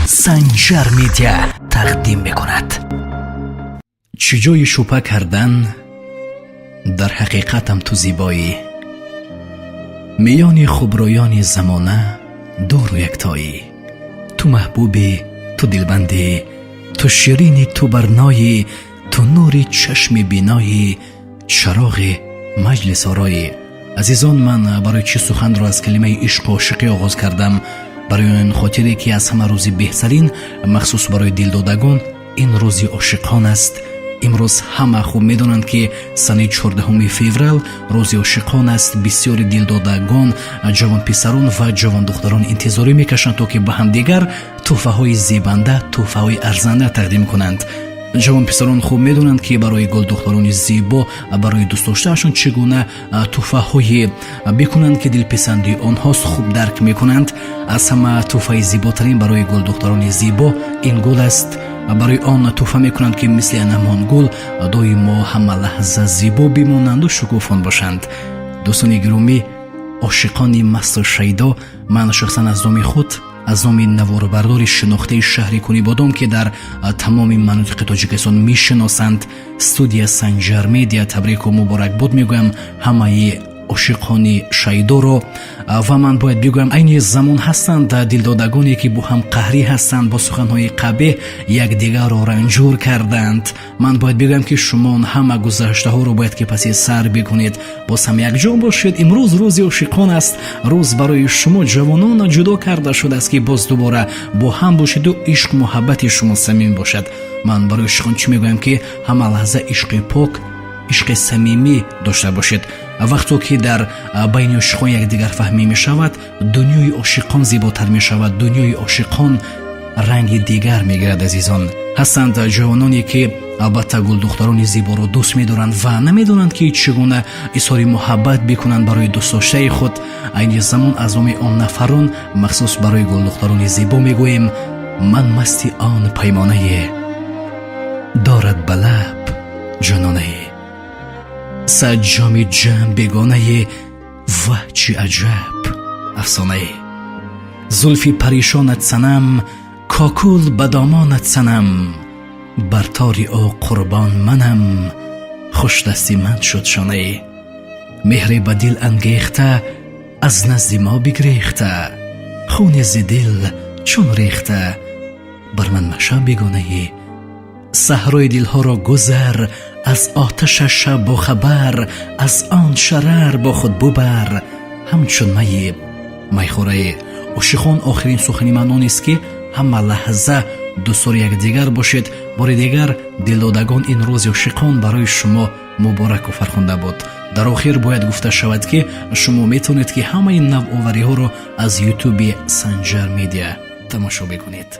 Санҷар Медиа тақдим мекунад. Чӣ ҷои шубҳа кардан, дар ҳақиқатам ту зебоӣ, миёни хубрӯёни замона дуру яктоӣ. Ту маҳбубӣ, ту дилбандӣ, ту ширинӣ, ту барноӣ, ту нури чашми биноӣ, чароғи маҷлисороӣ. Азизон, ман барои чӣ суханро аз калимаи ишқу ошиқӣ оғоз кардам? Барои он хотире ки аз ҳама рӯзи беҳтарин, махсус барои дилдодагон, ин рӯзи ошиқон аст. Имрӯз ҳама хуб медонанд, ки санаи 14 феврал рӯзи ошиқон аст. Бисёри дилдодагон, ҷавонписарон ва ҷавондухтарон интизорӣ мекашанд, то ки ба ҳамдигар тӯҳфаҳои зебанда, тӯҳфаҳои арзанда тақдим кунанд. Ҷавонписарон хуб медонанд, ки барои гулдухтарони зебо, барои дӯстдоштаашон чӣ гуна тӯҳфаҳое бикунанд, ки дилписанди онҳост, хуб дарк мекунанд. Аз ҳама тӯҳфаи зеботарин барои гулдухтарони зебо ин гул аст. Барои он тӯҳфа мекунанд, ки мисли ҳамон гул доимо, ҳама лаҳза зебо бимонанду шукуфон бошанд. Дӯстони гиромӣ, ошиқони масту шайдо, ман шахсан аз номи худ, аз номи наворбардори шинохтаи шаҳри Кунибодом, ки дар тамоми манотиқи Тоҷикистон мешиносанд, студия Санҷар Медиа, табрику муборакбод мегӯям ҳамаи ошиқони шайдоро. Ва ман бояд бигӯям, айни замон ҳастанд дилдодагоне, ки бо ҳам қаҳрӣ ҳастанд, бо суханҳои қабеҳ якдигарро ранҷур карданд. Ман бояд бигӯям, ки шумо ҳама гузаштаҳоро бояд ки паси сар бикунед, боз ҳам якҷо бошед. Имрӯз рӯзи ошиқон аст. Рӯз барои шумо ҷавонон ҷудо карда шудааст, ки боз дубора бо ҳам бошеду ишқ муҳаббати шумо самим бошад. Ман барои ошиқон чӣ мегӯям? Ки ҳама лаҳза ишқи пок, ишқи самимӣ дошта бошед. Вақто ки дар байни ошиқон якдигарфаҳмӣ мешавад, дунёи ошиқон зеботар мешавад, дунёи ошиқон ранги дигар мегирад. Азизон, ҳастанд ҷавононе, ки албатта гулдухтарони зеборо дӯст медоранд ва намедонанд, ки чӣ гуна изҳори муҳаббат бикунанд барои дӯстдоштаи худ. Айни замон аз номи он нафарон махсус барои гулдухтарони зебо мегӯем: ман масти он паймонае, дорад ба лаб ҷононае, сад ҷоми ҷам бегонае, ваҳ, чӣ аҷаб афсонае. Зулфи паришонат, санам, кокул ба домонат, санам, бар тори ӯ қурбон манам, хушдасти ман шуд шонае. Меҳре ба дил ангехта, аз назди мо бигрехта, хуне зи дил чун рехта, бар ман машав бегонае. Саҳрои дилҳоро гузар, аз оташа шав бохабар, аз он шарар бо худ бубар, ҳамчун майи майхӯрае. Ошиқон, охирин сухани ман он аст, ки ҳама лаҳза дӯстдори якдигар бошед. Бори дигар, дилдодагон, ин рӯзи ошиқон барои шумо мубораку фархунда буд. Дар охир бояд гуфта шавад, ки шумо метавонед, ки ҳамаи навовариҳоро аз Ютуби Санҷар Медиа тамошо бикунед.